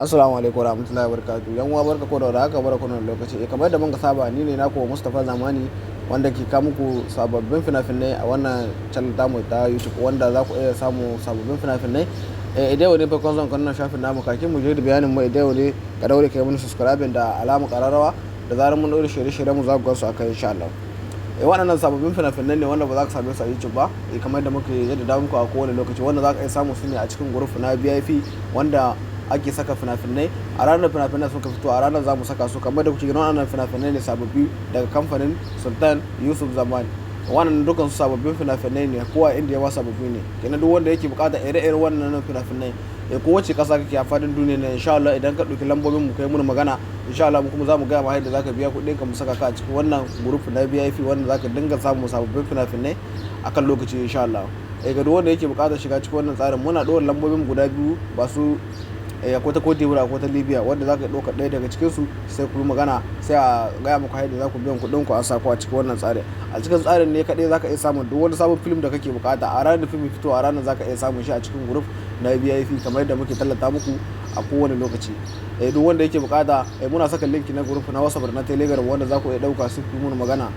Assalamu alaikum warahmatullahi wabarakatuh. Yan uwa, barka ku da haka, barka ku da lokaci. Kamar yadda muka saba, ni ne naku Mustapha Zamani, wanda ke kawo muku sababbin fina-finai a wannan channel tamu ta YouTube, wanda za ku iya samu sababbin fina-finai. Idan yau ne farkon zuwan wannan shafin namu, kakin mu je da bayanin mu, idan yau ne, ka daure kai mana subscribing da alamar kararrawa. Da zarar mun ɗora shirye-shiryen mu, za ku gansu akai insha Allah. Waɗannan sababbin fina-finai ne wanda ba za ka same su a YouTube ba, kamar yadda muke yadda da muku a kowane lokaci, wanda za ka iya samu su ne a cikin group na VIP wanda ake saka fina-finai. A ranar fina-finai suka fito, a ranar za mu saka su. Kamar da kuke ganin, waɗannan fina-finai ne sababbi daga kamfanin Sultan Yusuf Zamani. Wannan dukkan su sababbin fina-finai ne, kowa inda ya ma sababbi ne. Kenan duk wanda yake bukata ire-iren wannan fina-finai, ko wace kasa kake a fadin duniya ne, insha Allah idan ka ɗauki lambobin mu kai mun magana, insha Allah mu kuma za mu gaya ma yadda zaka biya kuɗin ka, mu saka ka a cikin wannan group na VIP wanda zaka dinga samun sababbin fina-finai akan lokaci insha Allah. Ga duk wanda yake bukatar shiga cikin wannan tsarin, muna ɗora lambobin guda biyu ba su, akwai ta Cote d'Ivoire, akwai ta Libya, wanda za ka ɗauka ɗaya daga cikin su, sai ku yi magana, sai a gaya muku yadda za ku biyan kuɗin ku a sa ku a cikin wannan tsarin. A cikin tsarin ne kaɗai za ka iya samun duk wani sabon film da kake bukata. A ranar da film fito, a ranar za ka iya samun shi a cikin group na VIP, kamar yadda muke tallata muku a kowane lokaci. Duk wanda yake bukata, muna saka link na group na WhatsApp da na Telegram wanda za ku iya ɗauka su ku mun magana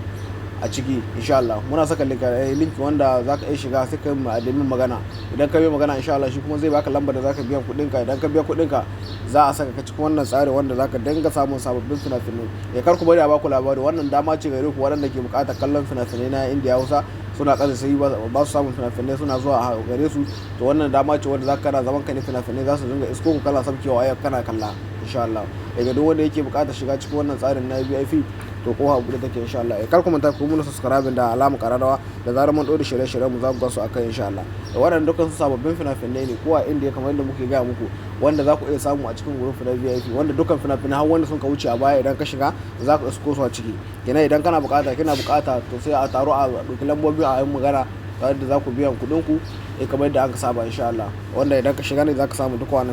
a ciki insha Allah. Muna saka link wanda za ka iya shiga, sai ka yi admin magana. Idan ka yi magana, insha Allah shi kuma zai baka lambar da za ka biya kuɗin ka. Idan ka biya kuɗin ka, za a saka ka cikin wannan tsari wanda za ka dinga samun sababbin fina-finai. Kar ku bari a baku labari. Wannan dama ce gare ku waɗanda ke buƙatar kallon fina-finai na Indiya Hausa, suna ƙasa sai ba su samun fina-finai suna zuwa a gare su. To wannan dama ce wanda za ka kana zaman ka ne, fina-finai za su dinga isko ku, kana sabkewa ayar kana kalla insha Allah. Daga duk wanda yake buƙatar shiga cikin wannan tsarin na VIP, to kofa buɗe take insha Allah. Kar ku manta ku muna subscribe da alamar kararrawa. Da zarar mun ɗora shirye-shiryen mu, za ku ga su akai insha Allah. Da waɗannan dukkan su sababbin fina-finai ne, kowa inda kamar yadda muke gaya muku, wanda za ku iya samu a cikin group na VIP, wanda dukkan fina-finai har wanda sun ka wuce a baya, idan ka shiga za ku isko su a ciki. Kenan idan kana bukata, kina bukata, to sai a taro a ɗauki lambobi a yi magana tare da za ku biyan kuɗin ku, kamar yadda aka saba insha Allah, wanda idan ka shiga ne za ka samu duk wannan.